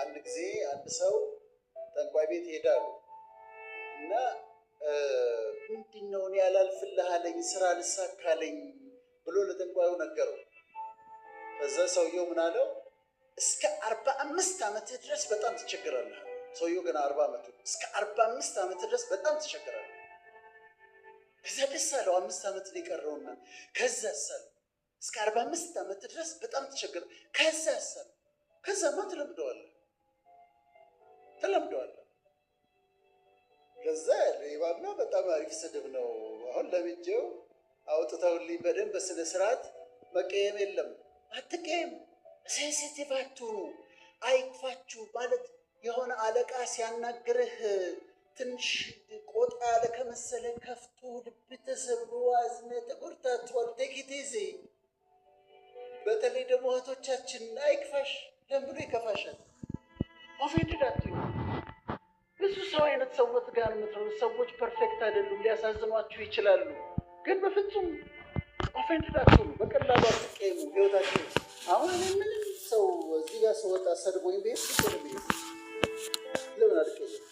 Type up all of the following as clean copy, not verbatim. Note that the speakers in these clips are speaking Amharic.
አንድ ጊዜ አንድ ሰው ጠንቋይ ቤት ሄዳሉ እና ምንድን ነው እኔ ያላልፍልህ አለኝ፣ ስራ አልሳካለኝ ብሎ ለጠንቋዩ ነገረው። ከዛ ሰውየው ምን አለው? እስከ 45 ዓመትህ ድረስ በጣም ትቸገራለህ። ሰውየው ገና 40 ዓመቱ፣ እስከ 45 ዓመትህ ድረስ በጣም ትቸገራለህ። ከዛ ደስ አለው፣ 5 ዓመት ነው የቀረውና። ከዛ አለው፣ እስከ 45 ዓመት ድረስ በጣም ትቸገራለህ። ከዛ አለው፣ ከዛማ ትለምደዋለህ ትለምደዋለህ። ከዛ ሌባማ በጣም አሪፍ ስድብ ነው። አሁን ለምጄው አውጥተውልኝ በደንብ በስነ ስርዓት መቀየም የለም። አትቀየም። Sensitive አትሁኑ። አይክፋችሁ። ማለት የሆነ አለቃ ሲያናግርህ ትንሽ ቆጣ ያለ ከመሰለ ከፍቶ ልብ ተሰብሮ አዝነ ተጎድታችኋል። Take it easy። በተለይ ደግሞ እህቶቻችን አይክፋሽ። ለምን ብሎ ይከፋሻል? Offended አትሁኑ። ብዙ ሰው አይነት ሰዎች ጋር የምትኖሩ ሰዎች perfect አይደሉም፣ ሊያሳዝኗችሁ ይችላሉ። ግን በፍጹም offended አትሁኑ። በቀላሉ አትቀይሙ። ህይወታችሁ አሁን እኔ ምንም ሰው እዚህ ጋር ስወጣ ሰድቦኝ ቤት ትቼ ነው የምሄደው። ለምን አልቀየም?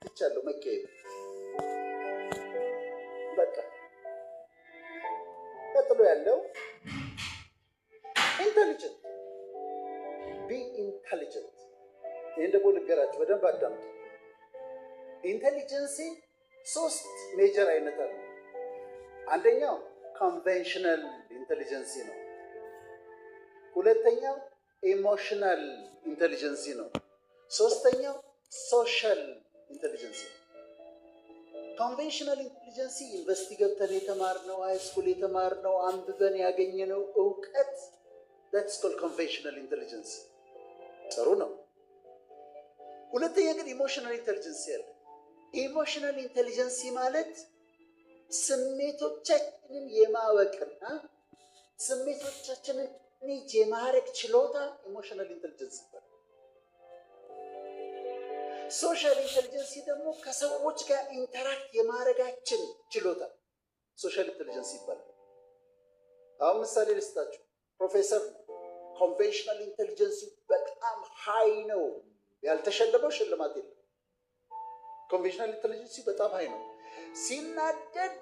ትቻለሁ መቀየም። በቃ ቀጥሎ ያለው intelligent፣ be intelligent። ይህን ደግሞ ልንገራችሁ፣ በደንብ አዳምጡ። Intelligence ሶስት major አይነት አለ። አንደኛው conventional intelligence ነው። ሁለተኛው emotional intelligence ነው። ሶስተኛው social intelligence ነው። Conventional intelligence ዩኒቨርሲቲ ገብተን የተማርነው፣ high school የተማርነው፣ አንብበን ያገኘነው እውቀት፣ that's called conventional intelligence፣ ጥሩ ነው። ሁለተኛ ግን emotional intelligence ያለ። Emotional intelligence ማለት ስሜቶቻችንን የማወቅና ስሜቶቻችንን manage የማድረግ ችሎታ emotional intelligence ይባላል። Social intelligence ደግሞ ከሰዎች ጋር interact የማድረጋችን ችሎታ social intelligence ይባላል። አሁን ምሳሌ ልስጣችሁ። ፕሮፌሰር conventional intelligence በጣም high ነው። ያልተሸለመው ሽልማት የለም። Conventional intelligence በጣም high ነው። ሲናደድ